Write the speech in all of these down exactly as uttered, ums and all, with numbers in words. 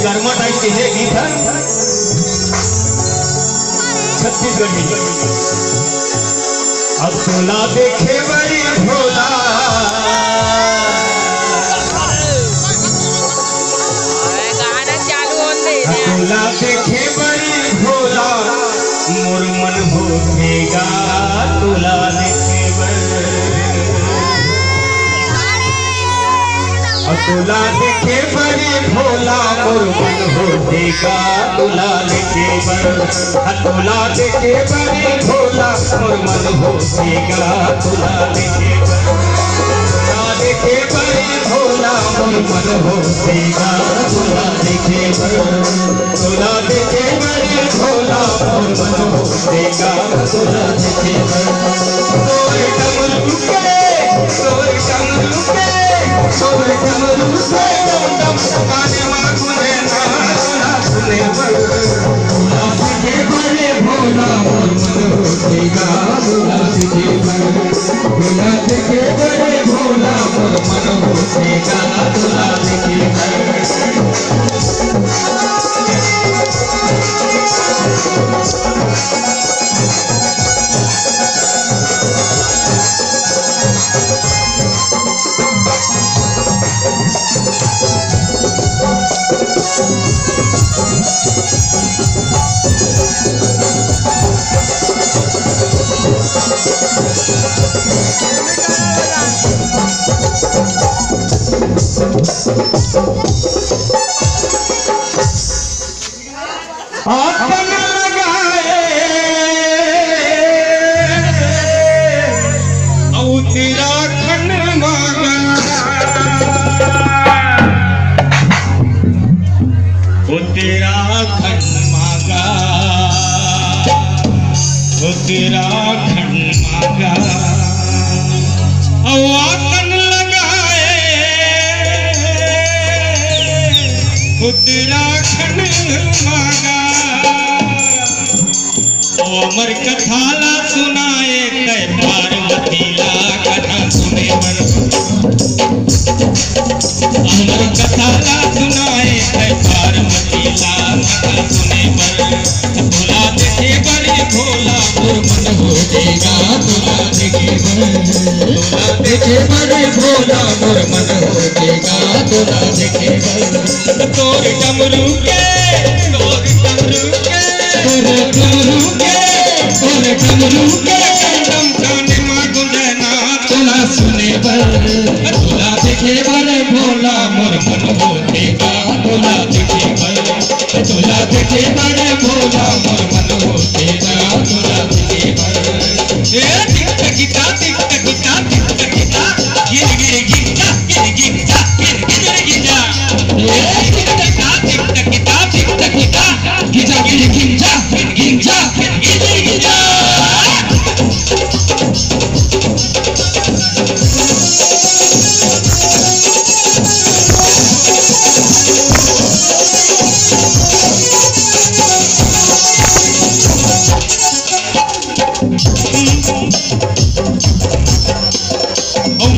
Karma type के हे गीत हे छत्तीसगढ़ी। अब तोला देखे बड़ी भोला। गाना चालू होने दे। तोला देखे बड़ी भोला, मोर मन होथे गा तोला देखे बर। अ तोला देखे बड़ी भोला, मोर मन होथे गा तोला देखे बर। अ तोला देखे बड़ी भोला, मोर मन होथे गा तोला देखे बर। तोला देखे बड़ी भोला, मोर मन होथे गा तोला देखे बर। तोला देखे बड़ी भोला, मोर मन होथे गा तोला देखे बर। तोर डमरू के, तोर डमरू के, तोर डमरू के डम डम, काने मा गुंजे ना, तोला सुने बर। तोला देखे बड़े भोला, मोर मन होथे गा तोला देखे बर। तोला देखे बड़े भोला, मोर मन होथे गा तोला देखे बर। अपन लगाए उत्तराखंड मांगा, उत्तराखंड मांगा, उत्तराखंड मांगा। अउ आसन लगाए उत्तराखंड मांगा। ओ अमर कथा ला सुनाए तै पार्वती ला कथा सुने बर। अमर कथा ला सुनाए तै पार्वती ला कथा सुने बर। तोला देखे बड़े भोला, मोर मन होथे गा तोला देखे बर। तोला देखे बड़े भोला, मोर मन होथे गा तोला देखे बर। तोर डमरू के, तोर डमरू के, तोर डमरू के, तोर डमरू के डम डम काने मा गुंजे ना तोला सुने बर। तोला देखे बर भोला, मोर मन होथे गा तोला देखे बर। तोला देखे बर भोला, मोर मन होथे गा तोला देखे बर। ए टिक टकिता, टिक टकिता, टिक टकिता, गिर गिर गिंजा, गिर गिंजा, गिर गिर गिंजा। ए टिक टकिता, टिक टकिता, टिक टकिता, गिंजा गिर गिंजा, गिर गिंजा, गिर गिर गिंजा।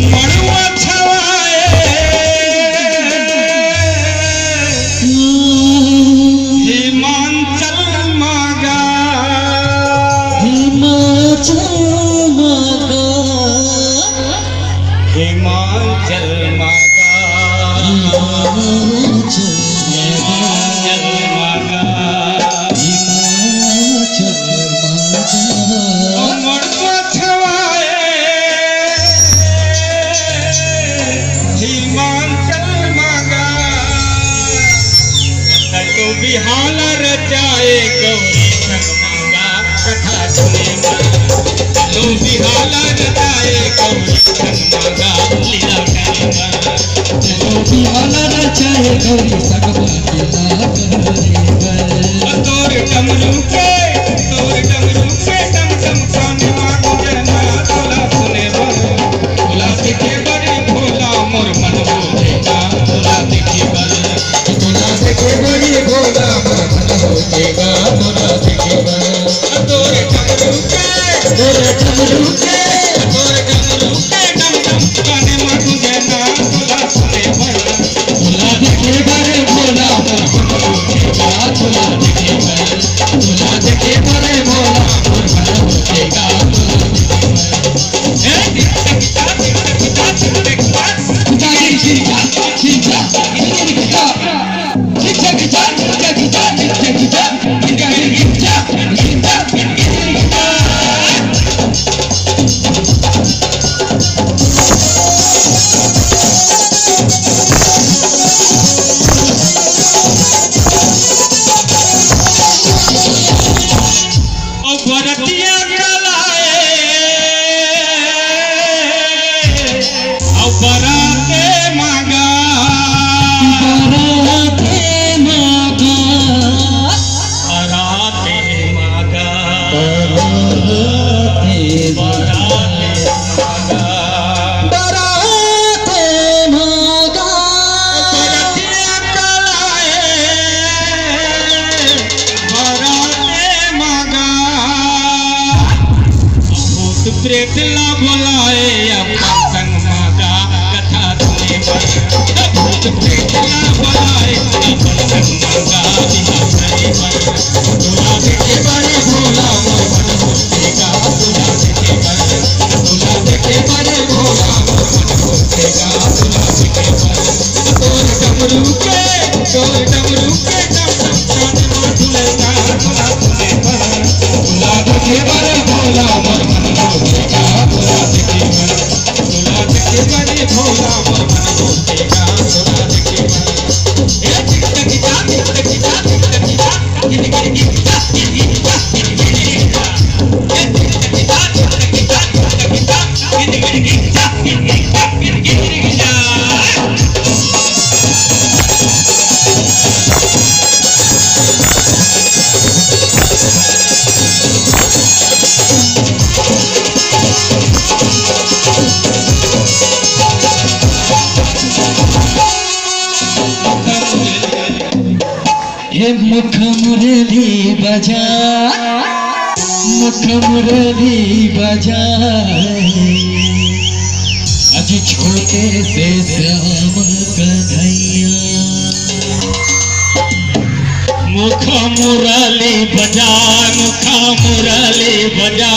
मड़वा छवाए हिमाचल मागा। हिमाचल मागा। हिमाचल मागा। हिमाचल मागा। हिमाचल मागा। हिमाचल मागा। ओ मड़वा छवाए हिमाचल मागा। तो बिहाला रचाए गौरी संग मागा। कथा सुने बर। तो बिहाला रचाए गौरी संग मागा। लीला करे बर। तो बिहाला रचाए गौरी संग मागा। तोर डमरू के, तोर डमरू के डम डम काने मा गुंजे ना तोला सुने बर। तोला देखे बड़े भोला, मोर मन होथे गा तोला देखे बर। तोला देखे बड़े भोला, मोर मन होथे गा तोला देखे बर। तोर डमरू के, तोर डमरू के, तोर डमरू के डम डम काने मा गुंजे ना तोला सुने बर। तोला देखे बड़े भोला, मोर बराते मगा। बराते मगा। बराते मगा। भूत प्रेत ला बोलाए, अपन संग मगा कथा सुने बर। भूत प्रेत ला बोलाए, अपन संग मगा बिहार करे बर। दूल्हा देखे बर भोला मोर मन होतेगा, दूल्हा देखे बर। दूल्हा देखे बर भोला मोर मन होतेगा, दूल्हा देखे बर। तोर डमरू के, तोर डमरू के डम डम कान मा झूलेगा, दूल्हा देखे बर। दूल्हा देखे बर भोला मोर मन होतेगा, दूल्हा देखे बर। दूल्हा देखे बर भोला मोर मन होतेगा, दूल्हा देखे बर। ए टिक टक टा, टिक टक टा, टिक टक टा। हे मुख मुरली बजा, मुख मुरली बजा, आज छोटे से श्याम कन्हैया। मुख मुरली बजा, मुख मुरली बजा,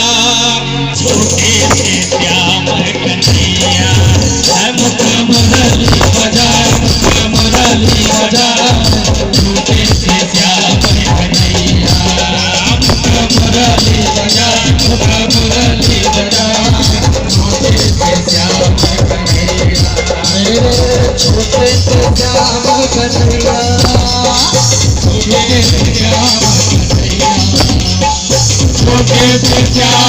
छोटे से श्याम कन्हैया। मुख मुरली बजा, मुख मुरली बजा, छोटे से श्याम कन्हैया। मुख मुरली बजा, मुख मुरली बजा, छोटे से श्याम कन्हैया। अरे छोटे से श्याम कन्हैया, छोटे से श्याम कन्हैया। छोटे से श्याम